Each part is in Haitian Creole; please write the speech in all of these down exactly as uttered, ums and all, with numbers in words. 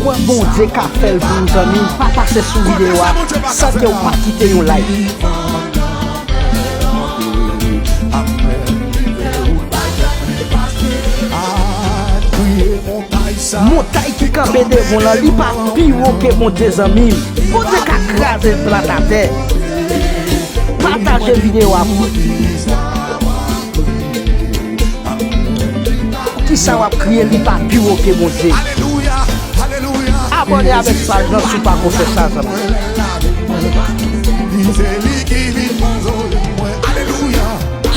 Kwè Bondye ka fè l pou ou, zanmi m. Pa pase sou videyo a san ke w pa kite yon like. Montay ki kanpe devan w lan, li pa pi wo ke Bondye, zanmi m. Bondye ka kraze l plat atè. Pataje videyo a pou. Poukisa w ap kriye, li pa pi wo ke Bondye? Abòne avèk paj lan si w pako fè sa, zanmi.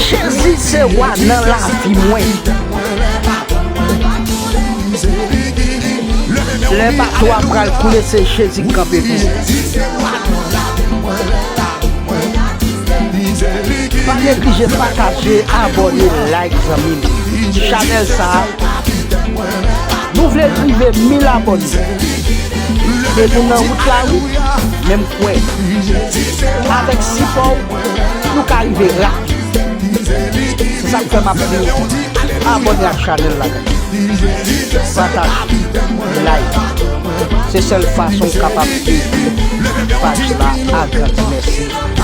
Jezi se wa nan lavi mwen. Lè bato a pral koule, se Jezi k kanpe pou ou. Pa neglije pataje, abòne, like, zanmi m. Chanèl sa a, nou vle rive mil abòne. E nou nan wout la, wi. Men m kwè, avèk sipò w, nou ka rive rapid. Se sa k fè m ap di w, abòne ak chanèl la, guys. Pataje, like. Se sèl fason w kapab ede paj la agrandi. Mèsi.